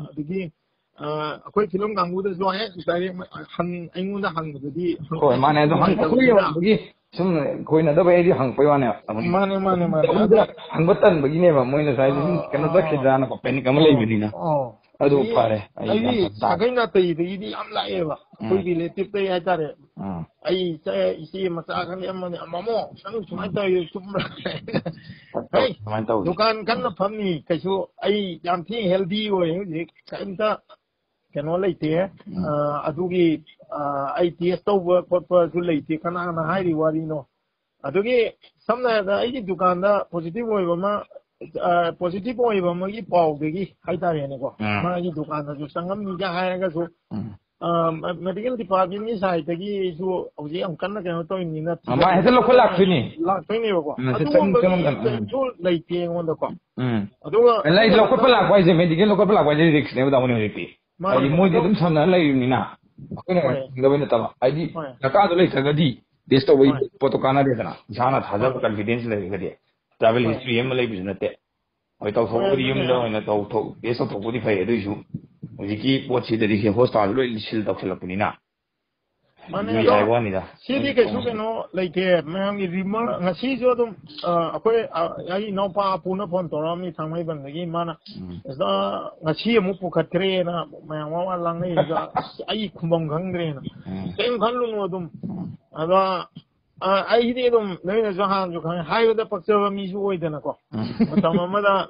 ꯑꯗꯒꯤ ꯑ, ꯑꯩꯈꯣꯏ ꯐꯤꯂꯝ ꯀꯥꯡꯕꯨꯗꯁꯨ ꯍꯦꯛ ꯗꯥꯏꯔꯦꯛ ꯍꯪ-, ꯑꯩꯉꯣꯉꯣꯟꯗ ꯍꯪꯕꯗꯨꯗꯤ ꯍꯪ-, ꯍꯣꯏ, ꯃꯥꯅꯦ꯫ ꯑꯗꯣ ꯍꯪ-, ꯑꯩꯈꯣꯏ ꯅꯨꯡꯉꯥꯏꯇꯕꯅꯤꯅ꯫ ꯌꯧꯔꯛꯄꯒꯤ ꯁꯨꯝ ꯀꯣꯏꯅꯗꯕ ꯑꯩꯗꯤ ꯍꯪꯉꯛꯄꯩ ꯋꯥꯅꯦꯕ꯫ ꯃꯥꯅꯦ, ꯃꯥꯅꯦ, ꯃꯥꯅꯦ꯫ ꯑꯗꯨꯗ ꯍꯪꯕ ꯇꯟꯕꯒꯤꯅꯦꯕ ꯃꯣꯏꯅ ꯁ꯭ꯋꯥꯏꯗ ꯁꯨꯝ ꯀꯩꯅꯣ ꯆꯠꯈꯤꯗ꯭ꯔꯥꯅꯀꯣ, ꯄꯦꯅꯤꯛ ꯑꯃ ꯂꯩꯕꯅꯤꯅ꯫ ꯑꯣ꯫ ꯑꯗꯨ ꯑꯗꯒꯤ ꯐꯔꯦ, ꯑꯩ ꯌꯥꯝ ꯑꯩꯒꯤ ꯐꯖ ꯇꯥꯔꯦ꯫ ꯁꯥꯒꯩ ꯅꯥꯇꯩꯗꯒꯤꯗꯤ ꯌꯥꯝ ꯂꯥꯛꯑꯦꯕ꯫ ꯑꯩꯈꯣꯏ ꯎꯝ꯫ ꯔꯤꯂꯦꯇꯤꯚꯇꯩ ꯍꯥꯏꯇꯥꯔꯦ꯫ ꯎꯝ꯫ ꯑꯩ ꯏꯆꯦ, ꯏꯆꯦ ꯃꯆꯥ ꯈꯪꯗꯦ ꯑꯃꯅꯤ, "ꯃꯃꯣ, ꯅꯪ ꯁꯨꯃꯥꯏꯅ ꯇꯧꯔꯤ ꯆꯨꯝꯕ꯭ꯔꯥ?" ꯍꯩ, ꯁꯨꯃꯥꯏꯅ ꯇꯧꯔꯤ꯫ ꯗꯨꯀꯥꯟ ꯀꯟꯅ ꯐꯝꯃꯤ꯫ ꯀꯩꯁꯨ ꯑꯩ ꯌꯥꯝ ꯊꯤ ꯍꯦꯜꯗꯤ ꯑꯣꯏ ꯍꯧꯖꯤꯛ꯫ ꯀꯔꯤꯝꯇ ꯀꯩꯅꯣ ꯂꯩꯇꯦ꯫ ꯎꯝ꯫ ꯑ, ꯑꯗꯨꯒꯤ, ꯑ, ꯑꯩ ꯇꯦꯁ ꯇꯧꯕ ꯈꯣꯠꯄꯁꯨ ꯂꯩꯇꯦ꯫ ꯀꯅꯥꯅ ꯍꯥꯏꯔꯤ ꯋꯥꯔꯤꯅꯣ? ꯑꯗꯨꯒꯤ ꯁꯝꯅ ꯍꯥꯏꯔꯕꯗ ꯑꯩꯒꯤ ꯗꯨꯀꯥꯟꯗ ꯄꯣꯖꯤꯇꯤꯚ ꯑꯣꯏꯕ ꯑꯃ, ꯑ, ꯄꯣꯖꯤꯇꯤꯚ ꯑꯣꯏꯕ ꯑꯃꯒꯤ ꯄꯥꯎꯗꯒꯤ ꯍꯥꯏꯇꯥꯔꯦꯅꯦꯀꯣ꯫ ꯎꯝ꯫ ꯃꯥꯒꯤ ꯗꯨꯀꯥꯟꯗꯁꯨ ꯆꯪꯉꯝꯃꯤꯒ ꯍꯥꯏꯔꯒꯁꯨ, ꯎꯝ꯫ ꯑ, ꯃꯦ-, ꯃꯦꯗꯤꯀꯦꯜ ꯗꯤꯄꯥꯔꯠꯃꯦꯟꯒꯤ ꯁꯥꯏꯠꯇꯒꯤꯁꯨ ꯍꯧꯖꯤꯛ ꯌꯥꯝ ꯀꯟꯅ ꯀꯩꯅꯣ ꯇꯧꯔꯤꯕꯅꯤꯅ ꯑ, ꯃꯥ ꯍꯦꯛꯇ ꯂꯧꯈꯠ ꯂꯥꯛꯇꯣꯏꯅꯤ꯫ ꯂꯥꯛꯇꯣꯏꯅꯦꯕꯀꯣ꯫ ꯎꯝ, ꯁꯤ ꯑꯗꯨꯒꯨꯝꯕꯒꯤ ꯆꯪ-, ꯆꯪꯉꯝꯗꯥꯏ, ꯎꯝ꯫ ꯀꯩꯁꯨ ꯂꯩꯇꯦ ꯑꯩꯉꯣꯟꯗꯀꯣ꯫ ꯎꯝ꯫ ꯑꯗꯨꯒ ꯑꯦ, ꯂꯩ, ꯂꯧꯈꯠꯄ ꯂꯥꯛꯄ ꯍꯥꯏꯁꯦ ꯃꯦꯗꯤꯀꯦꯜ ꯂꯧꯈꯠꯄ ꯂꯥꯛꯄ ꯍꯥꯏꯁꯦ ꯔꯤꯛꯁꯅꯦꯕ, ꯇꯥꯃꯣꯅꯦ, ꯍꯧꯖꯤꯛꯇꯤ꯫ ꯃꯥꯅꯦ, ꯍꯥꯏꯗꯤ ꯃꯣꯏꯗꯤ ꯑꯗꯨ- ꯑꯗꯨꯝ ꯁꯝꯅꯔ ꯂꯩꯔꯤꯕꯅꯤꯅ ꯑꯩꯈꯣꯏꯅ ꯍꯣꯏ꯫ ꯈꯪꯗꯕꯩ ꯅꯠꯇꯕ꯫ ꯍꯥꯏꯗꯤ ꯍꯣꯏ꯫ ꯗꯔꯀꯥꯔꯗꯨ ꯂꯩꯇ꯭ꯔꯒꯗꯤ ꯇꯦꯁ ꯇꯧꯕꯒꯤ ꯍꯣꯏ꯫ ꯄꯣꯠꯇꯣ ꯀꯥꯟꯅꯗꯦꯗꯅ, ꯏꯁꯥꯅ ꯊꯥꯖꯕ ꯍꯣꯏ꯫ ꯀꯟꯐꯤꯗꯦꯟꯁ ꯂꯩꯔꯒꯗꯤ꯫ ꯇ꯭ꯔꯥꯏꯕꯦꯜ ꯍꯣꯏ꯫ ꯍꯤꯁꯇ꯭ꯔꯤ ꯑꯃ ꯂꯩꯕꯁꯨ ꯅꯠꯇꯦ꯫ ꯍꯣꯏ, ꯇꯧꯊꯣꯛꯄꯗꯤ ꯍꯣꯏ, ꯑꯗꯨꯅꯦ꯫ ꯌꯨꯝꯗ ꯑꯣꯏꯅ ꯇꯧꯊꯣꯛ-, ꯇꯦꯁ ꯇꯧꯊꯣꯛꯄꯗꯤ ꯐꯩ꯫ ꯑꯗꯨꯏꯁꯨ ꯍꯧꯖꯤꯛꯀꯤ ꯄꯣꯠꯁꯤꯗꯗꯤ ꯁꯤ ꯍꯣꯁꯄꯤꯇꯥꯜꯗ ꯂꯣꯏ ꯁꯤꯜ ꯇꯧꯁꯜꯂꯛꯄꯅꯤꯅ꯫ ꯃꯥꯅꯦ, ꯑꯗꯨꯒꯤ ꯑꯗꯣ ꯍꯥꯏꯕ ꯋꯥꯅꯤꯗ꯫ ꯁꯤꯗꯤ ꯀꯩꯁꯨ ꯀꯩꯅꯣ ꯂꯩꯇꯦ꯫ ꯃꯌꯥꯝꯒꯤ ꯔꯤꯃꯔ ꯉꯁꯤꯁꯨ ꯑꯗꯨꯝ, ꯑ, ꯑꯩꯈꯣꯏ, ꯑ, ꯑꯩ ꯏꯅꯥꯎꯄꯥ ꯑꯄꯨꯅ ꯐꯣꯟ ꯇꯧꯔꯛꯑꯝꯃꯤ ꯊꯥꯡꯃꯩꯕꯟꯗꯒꯤ꯫ ꯃꯥꯅ, ꯎꯝ꯫ "ꯑꯁ, ꯉꯁꯤ ꯑꯃꯨꯛ ꯄꯨꯈꯠꯈ꯭ꯔꯦꯅ" ꯃꯌꯥꯝ ꯋꯥ ꯋꯥ ꯂꯥꯡꯅꯩꯗ꯫ ꯑꯁ, ꯑꯩ ꯈꯨꯝꯕꯝ ꯈꯪꯗ꯭ꯔꯦꯅ꯫ ꯎꯝ꯫ ꯀꯩꯝ ꯈꯜꯂꯨꯅꯨ ꯑꯗꯨꯝ꯫ ꯎꯝ꯫ ꯑꯗ ꯑ, ꯑꯩꯗꯤ ꯑꯗꯨꯝ ꯅꯣꯏꯅꯁꯨ ꯍꯥꯟꯅꯁꯨ ꯈꯪꯉꯦ, ꯍꯥꯏꯕꯗ ꯄꯛꯆꯕ ꯃꯤꯁꯨ ꯑꯣꯏꯗꯅꯀꯣ꯫ ꯎꯝ꯫ ꯃꯇꯝ ꯑꯃꯗ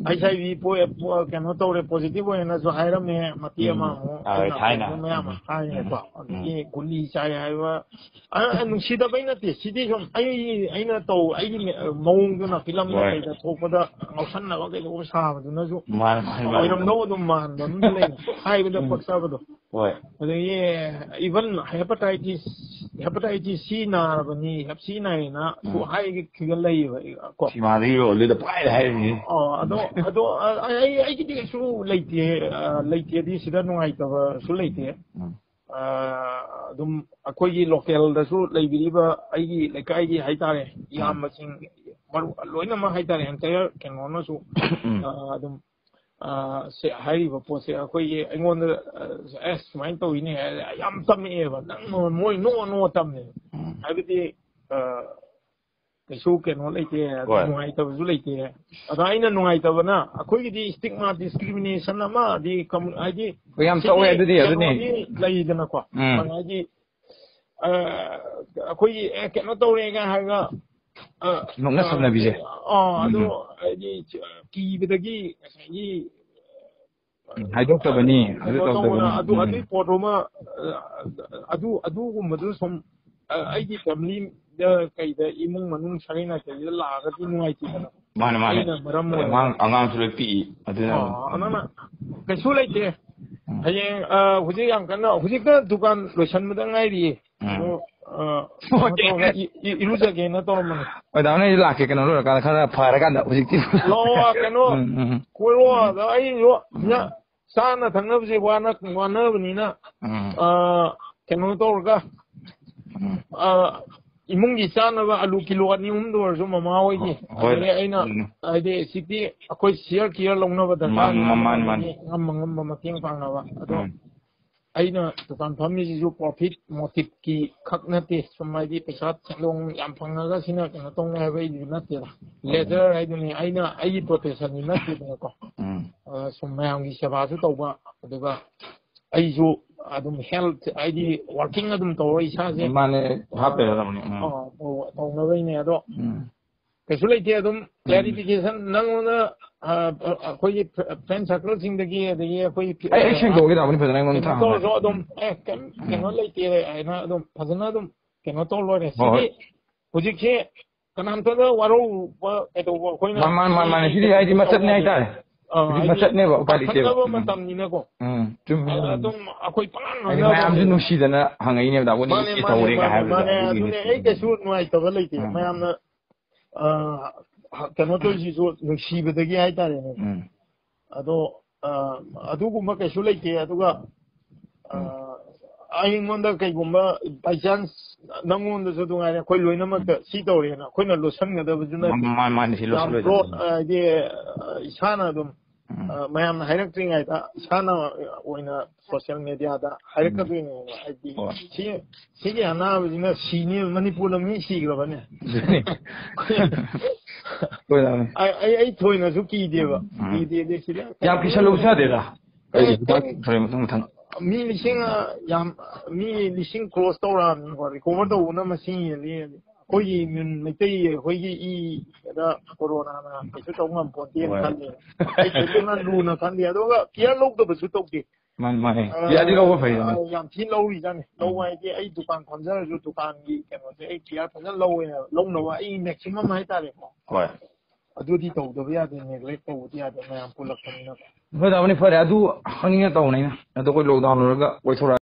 HIV ꯄꯣ-, ꯄꯣ-, ꯀꯩꯅꯣ ꯇꯧꯔꯦ, positive ꯑꯣꯏꯅꯁꯨ ꯍꯥꯏꯔꯝꯃꯦ, ꯃꯇꯦꯛ ꯑꯃ ꯎꯝ꯫ ꯑꯃꯨꯛ ꯑ, ꯑꯩꯅ ꯊꯥꯏꯅ꯫ ꯃꯌꯥꯝ ꯑꯃ ꯎꯝ꯫ ꯍꯥꯏꯔꯦꯀꯣ꯫ ꯎꯝ꯫ ꯑꯗꯒꯤ ꯒꯨꯂꯤ ꯆꯥꯏ ꯍꯥꯏꯕ, ꯑ, ꯑ, ꯅꯨꯡꯁꯤꯗꯕꯩ ꯅꯠꯇꯦ, ꯁꯤꯗꯤ ꯁꯨꯝ ꯑꯩ, ꯑꯩꯅ ꯇꯧ, ꯑꯩꯒꯤ ꯃꯑꯣꯡꯗꯨꯅ ꯐꯤꯂꯝꯗ ꯍꯣꯏ꯫ ꯀꯩꯗ ꯊꯣꯛꯄꯗ ꯉꯥꯎꯁꯟꯅꯕ ꯀꯩꯗꯧꯕ ꯁꯥꯕꯗꯨꯅꯁꯨ ꯃꯥꯅꯦ, ꯃꯥꯅꯦ, ꯃꯥꯅꯦ꯫ ꯑꯣꯏꯔꯝꯗꯧ ꯑꯗꯨꯝ ꯃꯥꯟꯕ ꯑꯃ ꯂꯩ, ꯍꯥꯏꯕꯗ ꯎꯝ꯫ ꯄꯛꯆꯕꯗꯣ꯫ ꯍꯣꯏ꯫ ꯑꯗꯒꯤ even hepatitis, hepatitis C ꯅꯥꯔꯕꯅꯤ, Hep C ꯅꯥꯏꯅ ꯎꯝ꯫ ꯍꯥꯏꯈꯤꯕ ꯂꯩꯌꯦꯕ, ꯀꯣ꯫ ꯁꯤꯃꯥꯗꯒꯤ ꯔꯣꯜꯗꯨꯗ ꯄꯨꯡꯍꯥꯏꯗ ꯍꯥꯏꯔꯤꯅꯤ꯫ ꯑꯣ, ꯑꯗꯣ, ꯑꯗꯣ, ꯑ, ꯑꯩ, ꯑꯩꯒꯤꯗꯤ ꯀꯩꯁꯨ ꯂꯩꯇꯦ, ꯑ, ꯂꯩꯇꯦꯗꯤ ꯁꯤꯗ ꯅꯨꯡꯉꯥꯏꯇꯕꯁꯨ ꯂꯩꯇꯦ꯫ ꯎꯝ꯫ ꯑ, ꯑꯗꯨꯝ ꯑꯩꯈꯣꯏꯒꯤ ꯂꯣꯀꯦꯜꯗꯁꯨ ꯂꯩꯕꯤꯔꯤꯕ ꯑꯩꯒꯤ ꯂꯩꯀꯥꯏꯒꯤ ꯍꯥꯏꯇꯥꯔꯦ, ꯎꯝ꯫ ꯏꯌꯥꯝꯕꯁꯤꯡ, ꯃꯔꯨ-, ꯂꯣꯏꯅꯃꯛ ꯍꯥꯏꯇꯥꯔꯦ, entire ꯀꯩꯅꯣꯅꯁꯨ, ꯎꯝ꯫ ꯑ, ꯑꯗꯨꯝ ꯑ, ꯁꯦ, ꯍꯥꯏꯔꯤꯕ ꯄꯣꯠꯁꯦ ꯑꯩꯈꯣꯏꯒꯤ ꯑꯩꯉꯣꯟꯗ, ꯑ, "ꯑꯦ, ꯁꯨꯃꯥꯏꯅ ꯇꯧꯋꯤꯅꯦ" ꯍꯥꯏꯔ ꯌꯥꯝ ꯇꯝꯃꯛꯑꯦꯕ꯫ ꯅꯪ ꯅꯣ-, ꯃꯣꯏ ꯅꯣꯛꯑ ꯅꯣꯛꯑ ꯇꯝꯃꯦꯕ꯫ ꯎꯝ꯫ ꯍꯥꯏꯕꯗꯤ, ꯑ, ꯀꯩꯁꯨ ꯀꯩꯅꯣ ꯂꯩꯇꯦ, ꯍꯣꯏ꯫ ꯅꯨꯡꯉꯥꯏꯇꯕꯁꯨ ꯂꯩꯇꯦ꯫ ꯑꯗ ꯑꯩꯅ ꯅꯨꯡꯉꯥꯏꯇꯕꯅ ꯑꯩꯈꯣꯏꯒꯤꯗꯤ stigma, discrimination ꯑꯃꯗꯤ ꯀꯝꯃꯨ-, ꯍꯥꯏꯗꯤ ꯍꯣꯏ, ꯌꯥꯝ ꯁꯤꯗꯤ ꯇꯧꯋꯦ ꯑꯗꯨꯗꯤ, ꯑꯗꯨꯅꯤ꯫ ꯀꯩꯅꯣꯒꯤ ꯂꯩꯗꯅꯀꯣ꯫ ꯎꯝ꯫ ꯍꯥꯏꯗꯤ, ꯑ, ꯑꯩꯈꯣꯏꯒꯤ, "ꯑꯦ, ꯀꯩꯅꯣ ꯇꯧꯔꯦꯒ" ꯍꯥꯏꯔꯒ, ꯑ, ꯅꯣꯛꯅ ꯑ, ꯁꯝꯅꯕꯤꯁꯦ꯫ ꯑ, ꯑꯗꯣ ꯎꯝ꯫ ꯍꯥꯏꯗꯤ ꯀꯤꯕꯗꯒꯤ ꯉꯁꯥꯏꯒꯤ ꯎꯝ, ꯍꯥꯏꯗꯣꯛꯇꯕꯅꯤ, ꯑꯗꯨ ꯀꯩꯅꯣ ꯇꯧꯕꯅ, ꯇꯧꯗꯕꯅꯤ꯫ ꯑꯗꯨ, ꯎꯝ꯫ ꯑꯗꯨꯒꯤ ꯄꯣꯠꯇꯨꯃ, ꯑ, ꯑꯗꯨ, ꯑꯗꯨꯒꯨꯝꯕꯗꯨ ꯁꯨꯝ, ꯑ, ꯑꯩꯒꯤ family ꯗ ꯀꯩꯗ ꯏꯃꯨꯡ ꯃꯅꯨꯡ ꯁꯥꯒꯩ ꯅꯥꯇꯩꯗ ꯂꯥꯛꯑꯒꯗꯤ ꯅꯨꯡꯉꯥꯏꯇꯦꯗꯅ꯫ ꯃꯥꯅꯦ, ꯃꯥꯅꯦ꯫ ꯑꯩꯅ ꯃꯔꯝ ꯑꯣꯏꯔꯒ꯫ ꯑꯉꯥꯡ, ꯑꯉꯥꯡꯁꯨ ꯂꯣꯏ ꯄꯤꯛꯏ꯫ ꯑꯗꯨꯅ ꯑꯣ, ꯑꯗꯨꯅ ꯀꯩꯁꯨ ꯂꯩꯇꯦ꯫ ꯎꯝ꯫ ꯍꯌꯦꯡ, ꯑ, ꯍꯧꯖꯤꯛ ꯌꯥꯝ ꯀꯟꯅ, ꯍꯧꯖꯤꯛꯇ ꯗꯨꯀꯥꯟ ꯂꯣꯏꯁꯟꯕꯗ ꯉꯥꯏꯔꯤꯌꯦ꯫ ꯎꯝ꯫ ꯑꯗꯣ, ꯑ, ꯍꯣꯏ꯫ ꯀꯩꯅꯣ ꯇꯧꯔꯒ ꯏ-, ꯏ-, ꯏꯔꯨꯖꯒꯦꯅ ꯇꯧꯔꯝꯕꯅꯦ꯫ ꯍꯣꯏ, ꯗꯥ, ꯑꯩ ꯂꯥꯛꯀꯦ, ꯀꯩꯅꯣ ꯂꯣꯏꯔꯀꯥꯟꯗ, ꯈꯔ ꯐꯔꯀꯥꯟꯗ ꯍꯧꯖꯤꯛꯇꯤ꯫ ꯂꯥꯛꯑꯣ, ꯀꯩꯅꯣ, ꯎꯝ, ꯎꯝ, ꯎꯝ꯫ ꯀꯣꯏꯔꯛꯑꯣ, ꯑꯗ ꯑꯩꯁꯨ ꯎꯝ꯫ ꯆꯥꯅ ꯊꯛꯅꯕꯁꯦ ꯋꯥꯅ-, ꯋꯥꯅꯕꯅꯤꯅ, ꯎꯝ꯫ ꯑ, ꯀꯩꯅꯣ ꯇꯧꯔꯒ, ꯎꯝ꯫ ꯑ, ꯏꯃꯨꯡꯒꯤ ꯆꯥꯅꯕ ꯑꯂꯨ ꯀꯤꯂꯣ ꯑꯅꯤ ꯑꯍꯨꯝꯗ ꯑꯣꯏꯔꯁꯨ ꯃꯃꯥ ꯍꯣꯏꯒꯤ, ꯍꯣꯏ, ꯑꯗꯒꯤ ꯑꯩꯅ, ꯎꯝ꯫ ꯍꯥꯏꯗꯤ ꯁꯤꯗꯤ ꯑꯩꯈꯣꯏ share care ꯂꯧꯅꯕ ꯗꯔꯀꯥꯔ ꯃꯥꯅꯤ, ꯂꯩ, ꯃꯥꯅꯤ, ꯃꯥꯅꯤ꯫ ꯉꯝꯕ ꯉꯝꯕ ꯃꯇꯦꯡ ꯄꯥꯡꯅꯕ꯫ ꯑꯗꯣ ꯎꯝ꯫ ꯑꯩꯅ ꯗꯨꯀꯥꯟ ꯐꯝꯃꯤꯁꯤꯁꯨ profit motive ꯀꯤ ꯈꯛ ꯅꯠꯇꯦ, ꯁꯨꯝ ꯍꯥꯏꯗꯤ ꯄꯩꯁꯥ ꯁꯦꯟꯗꯣꯡ ꯌꯥꯝ ꯐꯪꯉꯒ ꯁꯤꯅ ꯀꯩꯅꯣ ꯇꯧꯅꯤ ꯍꯥꯏꯕꯒꯤꯗꯤ ꯅꯠꯇꯦꯗ꯫ ꯎꯝ꯫ Leisure ꯍꯥꯏꯗꯨꯅꯤ, ꯑꯩꯅ ꯑꯩꯒꯤ profession ꯗꯤ ꯅꯠꯇꯦꯗꯅꯀꯣ꯫ ꯎꯝ꯫ ꯑ, ꯁꯨꯝ ꯃꯌꯥꯝꯒꯤ ꯁꯦꯕꯥꯁꯨ ꯇꯧꯕ, ꯑꯗꯨꯒ ꯑꯩꯁꯨ ꯑꯗꯨꯝ health ꯍꯥꯏꯗꯤ working ꯑꯗꯨꯝ ꯇꯧꯔ ꯏꯁꯥꯁꯦ ꯃꯥꯅꯦ, ꯍꯥꯞꯇ ꯌꯥꯗꯕꯅꯤ. ꯎꯝ. ꯑ, ꯇꯧ- ꯇꯧꯅꯕꯩꯅꯦ ꯑꯗꯣ. ꯎꯝ. ꯀꯩꯁꯨ ꯂꯩꯇꯦ ꯑꯗꯨꯝ clarification ꯅꯪꯉꯣꯟꯗ, ꯑ, ꯑ, ꯑꯩꯈꯣꯏꯒꯤ friend circle ꯁꯤꯡꯗꯒꯤ ꯑꯗꯒꯤ ꯑꯩꯈꯣꯏꯒꯤ ꯑꯩ ꯑꯩ ꯁꯦꯡꯗꯣꯛꯑꯒꯦ ꯇꯧꯕꯅꯤ ꯐꯖꯅ ꯑꯩꯉꯣꯟꯗ ꯀꯩꯅꯣ ꯊꯥꯡ ꯇꯧꯔꯁꯨ ꯑꯗꯨꯝ ꯑꯦ ꯀꯩꯝ ꯀꯩꯅꯣ ꯂꯩꯇꯦ ꯍꯥꯏꯅ ꯑꯗꯨꯝ ꯐꯖꯅ ꯑꯗꯨꯝ ꯀꯩꯅꯣ ꯇꯧ ꯂꯣꯏꯔꯦ. ꯍꯣꯏ, ꯁꯤꯗꯤ ꯍꯣꯏ. ꯍꯧꯖꯤꯛꯁꯦ ꯀꯅꯥꯝꯇꯗ ꯋꯥꯔꯧꯕ ꯀꯩꯗꯧꯕ ꯑꯩꯈꯣꯏꯅ ꯃꯥ- ꯃꯥ- ꯃꯥ- ꯃꯥꯅꯦ, ꯁꯤꯗꯤ ꯍꯥꯏꯗꯤ ꯃꯆꯠꯅꯦ ꯍꯥꯏꯇꯥꯔꯦ. ꯑ, ꯍꯧꯖꯤꯛ ꯍꯥꯏꯗꯤ ꯃꯆꯠꯅꯦꯕ, ꯎꯄꯥꯏ ꯂꯩꯇꯦꯕ. ꯆꯥꯎꯈꯠꯅꯕ ꯎꯝ. ꯃꯇꯝꯅꯤꯅꯀꯣ. ꯎꯝ, ꯆꯨꯝꯃꯤ. ꯑꯗꯨꯝ ꯑꯩꯈꯣꯏ ꯄꯪꯉꯥꯡ ꯍꯥꯏꯗꯤ ꯉꯥꯡꯅꯕ ꯃꯌꯥꯝꯁꯨ ꯅꯨꯡꯁꯤꯗꯅ ꯍꯪꯉꯛꯏꯅꯦꯕ, ꯗꯥꯕꯨꯅꯤ ꯃꯥꯅꯦ, ꯁꯤ ꯃꯥꯅꯦ, ꯇꯧꯔꯦꯒ ꯃꯥꯅꯦ, ꯍꯥꯏꯕꯗꯨꯗ. ꯃꯥꯅꯦ. ꯑꯗꯨꯒꯤꯅꯤ. ꯑꯗꯨꯅꯦ ꯑꯩ ꯀꯩꯁꯨ ꯅꯨꯡꯉꯥꯏꯇꯕ ꯂꯩꯇꯦ. ꯎꯝ. ꯃꯌꯥꯝꯅ, ꯑ, ꯀꯩꯅꯣ ꯇꯧꯔꯤꯁꯤꯁꯨ ꯅꯨꯡꯁꯤꯕꯗꯒꯤ ꯍꯥꯏꯇꯥꯔꯦꯅꯦ. ꯎꯝ. ꯑꯗꯣ, ꯑ, ꯑꯗꯨꯒꯨꯝꯕ ꯀꯩꯁꯨ ꯂꯩꯇꯦ. ꯑꯗꯨꯒ, ꯑ, ꯎꯝ. ꯑꯩꯉꯣꯟꯗ ꯀꯩꯒꯨꯝꯕ by chance ꯅꯪꯉꯣꯟꯗꯁꯨ ꯑꯗꯨ ꯉꯥꯏꯔꯦ, ꯑꯩꯈꯣꯏ ꯂꯣꯏꯅꯃꯛꯇ ꯁꯤ ꯇꯧꯔꯦꯅ ꯑꯩꯈꯣꯏꯅ ꯂꯣꯠꯁꯟꯒꯗꯕꯁꯨ ꯅꯠꯇꯦ. ꯃꯥ- ꯃꯥ- ꯃꯥꯅꯦ, ꯁꯤ ꯌꯥꯝ ꯂꯣꯠꯁꯤꯜꯂꯣꯏꯗꯕꯅꯤ. broad, ꯍꯥꯏꯗꯤ, ꯑ, ꯏꯁꯥꯅ ꯑꯗꯨꯝ, ꯎꯝ. ꯑ, ꯃꯌꯥꯝꯅ ꯍꯥꯏꯔꯛꯇ꯭ꯔꯤꯉꯩꯗ ꯏꯁꯥꯅ ꯑꯣꯏꯅ social media ꯗ ꯍꯥꯏꯔꯛꯀꯗꯣꯏꯅꯦꯕ. ꯍꯥꯏꯗꯤ ꯍꯣꯏ. ꯁꯤ, ꯁꯤꯒꯤ ꯑꯅꯥꯕꯁꯤꯅ ꯁꯤꯅꯦꯕ, ꯃꯅꯤꯄꯨꯔꯗ ꯃꯤ ꯁꯤꯈ꯭ꯔꯕꯅꯦ. ꯑꯗꯨꯅꯤ. ꯍꯣꯏ, ꯗꯥꯕꯨꯅꯤ. ꯑꯩ, ꯑꯩ, ꯑꯩ ꯊꯣꯏꯅꯁꯨ ꯀꯤꯗꯦꯕ. ꯎꯝ. ꯀꯤꯗꯦꯗꯤ ꯁꯤꯗ ꯌꯥꯝ ꯀꯤꯁꯜꯂꯨꯕꯁꯨ ꯌꯥꯗꯦꯗ. ꯑꯩ ꯑꯦ, ꯍꯤꯗꯥꯛ ꯊꯣꯔꯦ ꯃꯊꯪ ꯃꯊꯪ. ꯃꯤ ꯂꯤꯁꯤꯡ, ꯑ, ꯌꯥꯝ, ꯃꯤ ꯂꯤꯁꯤꯡ cross ꯇꯧꯔꯛꯑꯕꯅꯤꯀꯣ. Recover ꯇꯧꯕꯅ ꯃꯁꯤꯡ ꯍꯦꯜꯂꯤ. ꯑꯩꯈꯣꯏꯒꯤ immune, ꯃꯩꯇꯩ ꯑꯩꯈꯣꯏꯒꯤ ꯏꯗ ꯀꯣꯔꯣꯅꯥꯅ ꯀꯩꯁꯨ ꯇꯧ ꯉꯝꯄꯣꯟꯇꯦꯅ ꯍꯣꯏ. ꯈꯜꯂꯦ. ꯑꯩ ꯀꯩꯁꯨ ꯂꯨꯅ ꯈꯟꯗꯦ. ꯑꯗꯨꯒ care ꯂꯧꯗꯕꯁꯨ ꯇꯧꯗꯦ. ꯃꯥꯅꯤ, ꯃꯥꯅꯤ. ꯑ, ꯌꯥꯗꯤ ꯂꯧꯕ ꯐꯩ, ꯑ, ꯃꯥꯅꯤ. ꯌꯥꯝ ꯊꯤꯅ ꯂꯧꯔꯤꯖꯥꯠꯅꯤ. ꯂꯧꯕ ꯎꯝ. ꯍꯥꯏꯗꯤ ꯑꯩ ꯗꯨꯀꯥꯟ ꯐꯝꯖꯔꯁꯨ ꯗꯨꯀꯥꯟꯒꯤ ꯀꯩꯅꯣꯁꯦ ꯑꯩ care ꯐꯖꯅ ꯂꯧꯋꯦ ꯍꯥꯏꯕ. ꯂꯧꯅꯕ ꯑꯩ maximum ꯍꯥꯏꯇꯥꯔꯦꯀꯣ. ꯍꯣꯏ. ꯑꯗꯨꯗꯤ ꯇꯧꯗꯕ ꯌꯥꯗꯦ, neglect ꯇꯧꯕꯗꯤ ꯌꯥꯗꯦ, ꯃꯌꯥꯝ ꯄꯨꯜꯂꯛꯄꯅꯤꯅ꯫ ꯍꯣꯏ, ꯗꯥꯕꯨꯅꯤ, ꯐꯔꯦ. ꯑꯗꯨ ꯍꯪꯅꯤꯡꯉ ꯇꯧꯕꯅꯦ ꯑꯩꯅ. ꯑꯗꯣ ꯑꯩꯈꯣꯏ lockdown ꯂꯣꯏꯔꯒ ꯀꯣꯏꯊꯣꯔꯛꯑꯒꯦ.